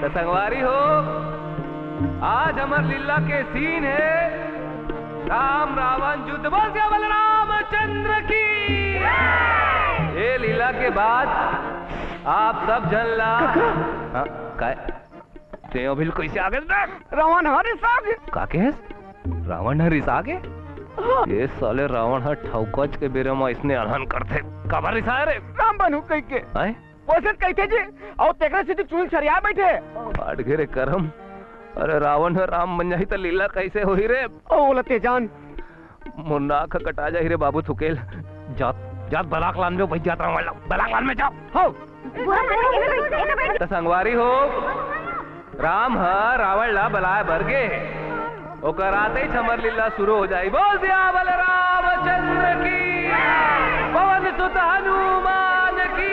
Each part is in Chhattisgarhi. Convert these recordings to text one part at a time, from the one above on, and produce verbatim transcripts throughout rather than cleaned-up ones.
त संगवारी हो, आज हमर लीला के सीन हे राम रावण युद्ध। बोल सियावर रामचंद्र की। ये लीला के बाद आप सब झन ला। हाँ, काय? तें अभी कइसे आ गे? रावण ह रिसा गे। का कहेस? रावण ह रिसा गे? हाँ। ये साले रावण ह ठौकच के बेरा म अइसने अलहन करथे। काबर रिसाय रे? राम बनहूं कहिके। आय? वइसे कहिथे जी, अउ तेकरे सेती चुल छरिया बइठे। फाट गे रे करम। अरे रावण ह राम बन जाही त लीला कइसे होही रे? ओ, ओला ते जान। मोर नाक ह कटा जाही रे बाबू थुकेल। जात, जात बलाक लान में, भाई जात रावण ला, बलाक लान में जाव। हो। त संगवारी हो, राम ह रावण ला बलाय बर गे हे। ओकर आते ही हमर लीला शुरू हो जाही। बोल सियावर रामचंद्र की, पवन सुत हनुमान की।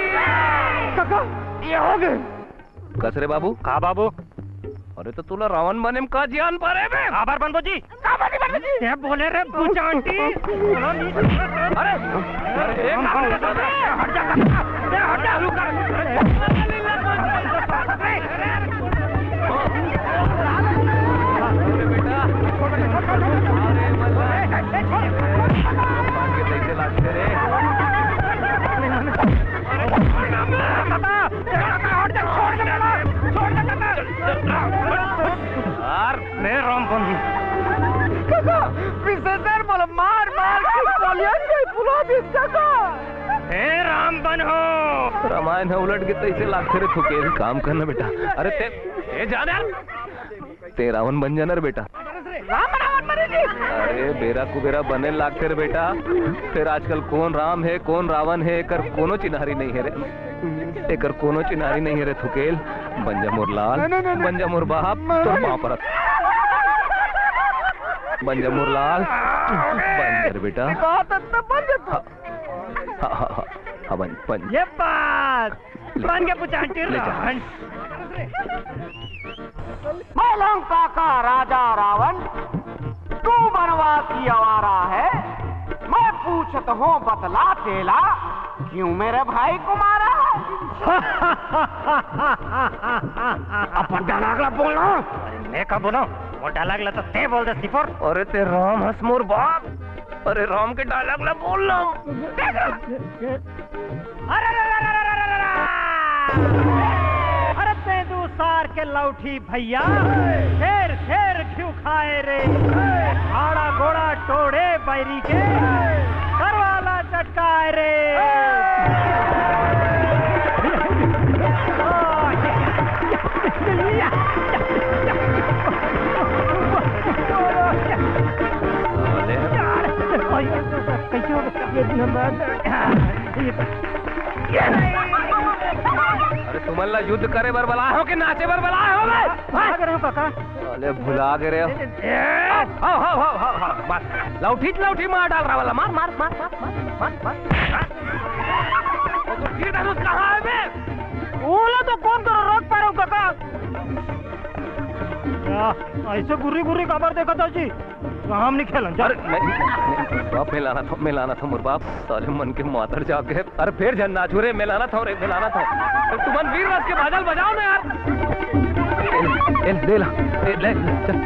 काका, ये हो गे। कस रे बाबू? का बाबू? अरे त तोला रावण बने म का जियान परे बे? काबर बनबो जी? काबर नहीं बनबो जी? तें बोले रे बुचांटी। अरे, अरे, एक काम कर दे, हट जा, हट जा, हट जा। अरे बेटा, अरे मल्ला, कैसे लागते रे? यार, मैं राम बनूं। काका, विशेषर बोला, मार, मार के कलियन के फुला दिस काका। हे राम बन हो। रामायण ह उलट गे तइसे लागथे रे थुकेल। काम करना बेटा। अरे ते, ए जान यार। ते रावण बन जाना रे बेटा। राम रावण बने जी। अरे बेरा कुबेरा बने लागथे रे बेटा। फेर आजकल कोन राम हे, कोन रावण हे, एकर कोनो चिन्हारी नहीं हे रे। एकर कोनो चिन्हारी नहीं हे रे थुकेल। बन जा मोर लाल, नहीं, नहीं, नहीं, नहीं। बन जा मोर बाप, तोर पाँव परत। बन जा मोर लाल, बन जा रे बेटा। बात तो बन जा तू। हाँ, हाँ, हाँ, हाँ, हाँ, बन, बन। ये बात। बन के पुचांटी ले जा। रावण। मैं लंका का राजा रावण, तू बनवासी आवारा है। मैं पूछत हूँ बतला तेला, क्यों मेरे भाई को मारा है? अपन dialogue ला बोलना। अरे मैं का बोलूं? वो dialogue ला तो ते बोल दे सिपोर। अरे ते राम हस मोर बाप। अरे राम के dialogue ला बोल ना। अरे, अरे, अरे, अरे, अरे, अरे, अरे। अरे, तेंदू सार के लौठी भैया, घेर, घेर घिउ खाए रे। आड़ा गोड़ा टोड़े बैरी के, करवाला चटकाए रे। कैसे हो गया? ये नंबर। अरे तुमन ला युद्ध करे बर बलाए हो कि नाचे बर बलाए हो बे? भाग रहे हो काका। अरे भुला गे रे। ए, आओ, आओ, आओ, आओ, आओ, मार। लौठी, लौठी मार डाल रहा वाला। मार, मार, मार। वो तो तीर धनुष कहाँ है बे? ओला तो कोन करा रोक पारे हो काका। आ, अइसे गुर्री गुर्री काबर देखत हो जी? हम नहीं खेलन, जा। अरे, नहीं, नहीं, बाप, मैं लाना था, मैं लाना था, मोर बाप, साले मन के मातर जाग गए। अरे, फेर झन नाचू रे, मैं लाना था रे, मैं लाना था। अरे, तुमन वीर रस के बाजल बजाओ ना यार। ए, ए, ले ला, ए, ले, ले, चल।